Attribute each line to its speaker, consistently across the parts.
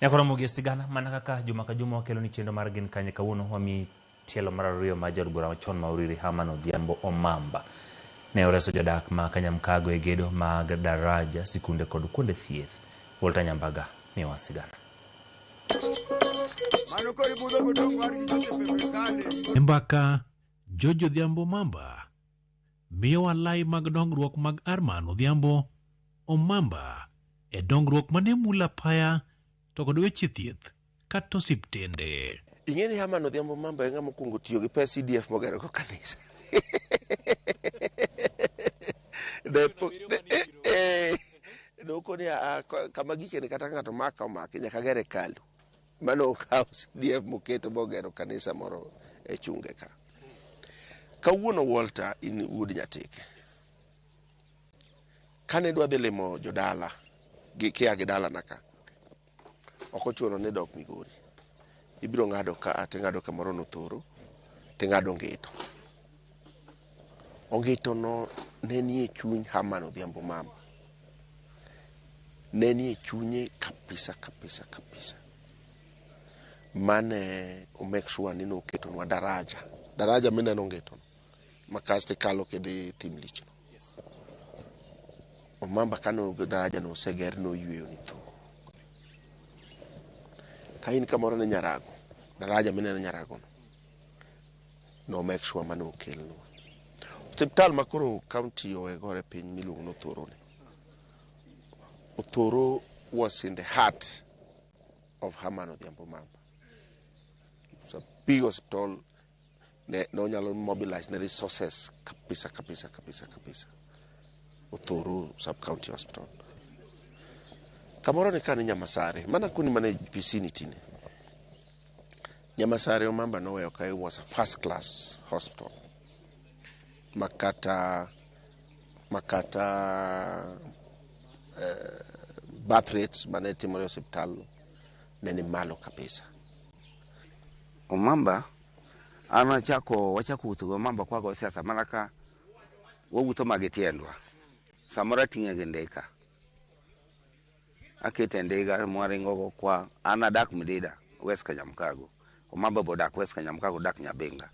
Speaker 1: Nyaka romo gi sigana mana kaka juma ka juma wakelo ni chenro mar Gin Kanye kawuono wamiyi tielo mar ariyo ma jaod bura machon ma Uriri Herman Odhiambo Omamba ne oreso jodak ma Kanyamkago e gedo mag daraja, sikunde kod kuonde thieth. Walter Nyambaga miyowa sigana.
Speaker 2: E mbaka, George Odhiambo Omamba miyowa lai mag dongruok mag Arman Odhiambo Omamba e dongruok mane mulo apaya to kod weche thieth kata osiptende.
Speaker 3: Ing'e ni Herman Odhiambo Omamba e ng'ama okwongo tiyo gi pes CDF mogero go kanisa. Ne po- ne- eh, eh, nokoni ah, kama gikeni kata ng'ato maka omaki nyaka ger hekalu. Mano okawo CDF moketo mogero kanisa moro e chunge ka. Kawuono Walter in wuod Nyatike. Kane idwa dhi limo jodala gi kia gi dalana ka, ok ochuno ni dok Migori. Ibiro ng'ado ka ting'ado kamoro Nothoro, ting'ado Ngito. Ongito no ne nie chuny Herman Odhiambo Mama. Ne nie chunye kabisa kabisa kabisa. Mane o make sure ni noketonwa daraja. Daraja mineno Ngito no. Ma kasto ikalo kidhi Thim Lich no. Omamba kane daraja no oseger noyweyo ni tho. Ka in kamoro ni Nyarago, daraja mineno Nyarago no, no make sure mane okelnwa. Osiptal ma koro county owegore piny miluongo ni Othoro ni. Othoro was in the heart of Herman Odhiambo Mamba. It's a big hospital ne nonyalo mobilize ne resources kabisa kabisa kabisa kabisa. Othoro sub county hospital. Kamoro ni kani Nyamasare, mana kuni mana e vicinity ni. Nyamasare Omamba noweyo ka it was a first class hospital. Makata makata birth rates mane timore e osiptal ne ni malo kabisa.
Speaker 4: Omamba an achako wachako wuotho gi Omamba kwago siasa mana ka wawuotho ma gi tiendwa. Samoro ating'e gi ndika. Akete e ndiga mwaringo go kwa an adak Mdida, West Kanyamkago. Omamba be odak West Kanyamkago, odak Nyabinga.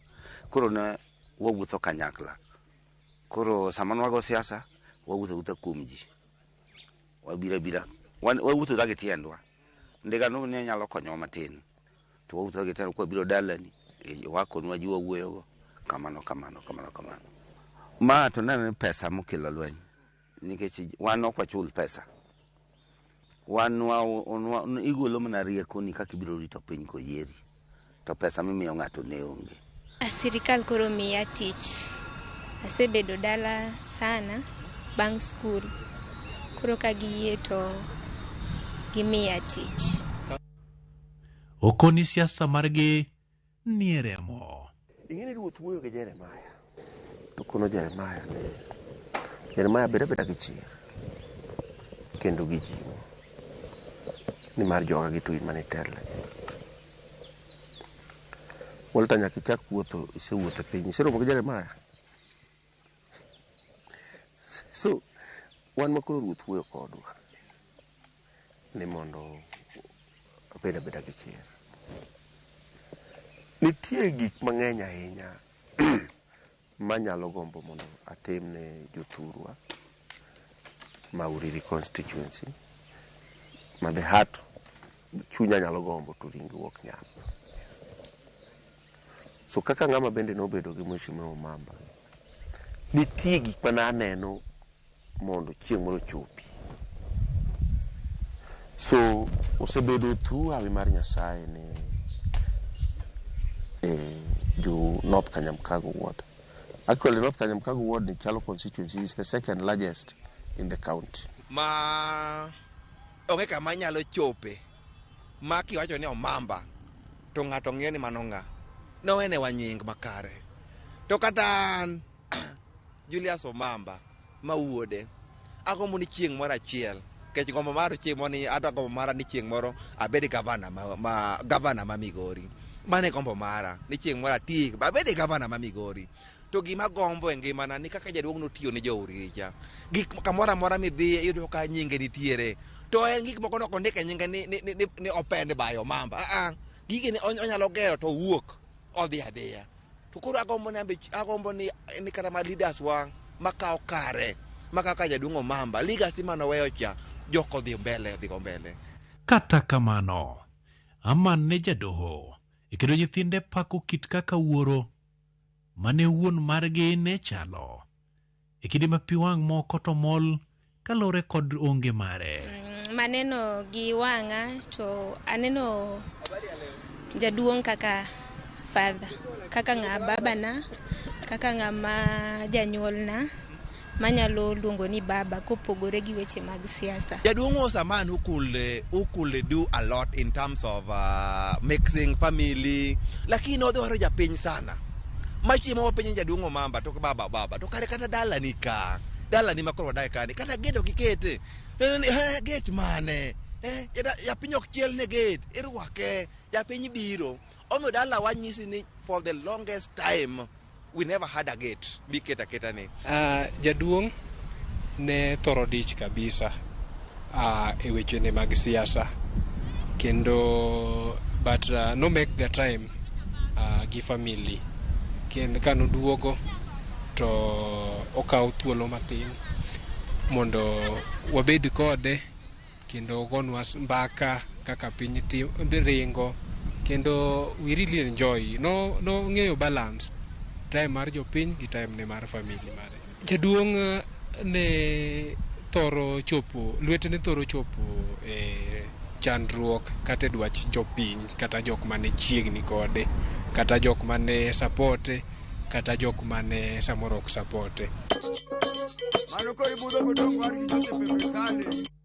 Speaker 4: Koro ne wawuotho kanyakla. Koro sama nwago siasa, wawuotho awuotha kuom ji. Wabiro abira, wawuotho ga gi tiendwa. Ndiga no ne nyalo konyowa matin. To wawuotho gi tiendwa kwabiro dalani, wakonwa ji wawuoyo go. Kamano, kamano, kamano, kamano. Ma to neno ni pesa mokelo lweny. Nikech wan ok wachul pesa. Wan igolo mana riekoni kaka ibiro rito piny koyieri. To pesa mimiyo ng'ato ne onge.
Speaker 5: Sirikal koro miya tich. Asebedo dala sana bang' skul. Koro ka giyie to gimiya tich.
Speaker 2: Okoni siasa margi nie remo.
Speaker 3: Ing'e ni ruoth wuoyo gi Jeremaya. To kono Jeremaya ni Jeremaya bed abeda gi chir kendo gi jing'o nimar joga gi to in mane itelnegi. Walter nyaka ichak wuotho, isewuotho e piny. Iseromo gi Jeremaya? So, wan ma koro ruoth wuoyo kodwa ni mondo wabed abeda gi chir. Nitie gik mang'eny ahinya manyalo gombo mondo atim ne jothurwa ma Uriri constituency ma the heart chunya nyalo gombo to ringruok nyal. So kaka ng'ama bende nobedo gi Mheshimiwa Omamba, nitie gik mane aneno mondo chieng' moro ochopi. So osebedo through hawi mar Nyasaye ni jo North Kanyamkago ward. Actually North Kanyamkago ward ni chalo constituency is the second largest in the county.
Speaker 6: Ma onge kama nyalo chope ma kiwacho ni Omamba to ng'ato ng'iyo ni mano ng'a. Nowenewa nying makare. To kata an Julius Omamba ma wuode agombo ni chieng' moro achiel kech gombo mara chieng' moro ni ata gombo mara ni chieng' moro abed gavana ma gavana ma Migori. Mano e gombo mara ni chieng' moro ati abed gavana ma Migori. To gima gombo e ngimana ni kaka jaduong' notiyo ne jo Uricha. Gik kamoro amora midhiye iyudo ka nyinge nitiere. To en gik moko nok ondike nyinge ni, ni, ni, ni, ni opened by Omamba. Ah, ah. Gigi ni onyalo gero to owuok odhi adhiya. To koro agombo ni ambe agombo ni, ni kata ma leaders wa makawo kare makawo kar jaduong' Omamba legacy manoweyo cha jok odhi mbele odhi go mbele.
Speaker 2: Kata kamano, Aman ne jadoho e kendo nyithinde pako kit kaka wuoro mane wuon margi ne chalo. E kinde ma pi wang' moko to mol kaluwore kod onge mare.
Speaker 5: Maneno gi wang'a to aneno jaduong' kaka father, kaka ng'a babana, kaka ng'ama janyuolna manyalo luongo ni baba kopogore gi weche mag siasa.
Speaker 6: Jaduong' was a man who could do a lot in terms of mixing family, lakini nodwaro japiny sana. Machiemo wapenjo jaduong' Omamba to baba baba to kare kata dalani ka dalani ma koro wadake kani kata gate ok ikete to ni he gate mane eh japiny ok chiel ne gate irwake japiny biro omiyo dala wanyisi ni for the longest time we never had a gate miketo aketa ni.
Speaker 7: Jaduong' ne thoro dich kabisa e wechene mag siasa kendo but no make ga time gi family kendo kanoduogo to okawo thuolo matin mondo wabed kode kendo ogonwa mbaka kaka piny ringo kendo we really enjoy no nong'eyo balance time mar jopiny gi time ne mar family mare. Jaduong' ne thoro chopo lwete ne thoro chopo e chandruok kata e dwach jopiny kata jok mane chiegni kode kata jok mane support kata jok mane samoro ok support.
Speaker 8: Mano koro ibudho godong' war gi Joseph e Kale.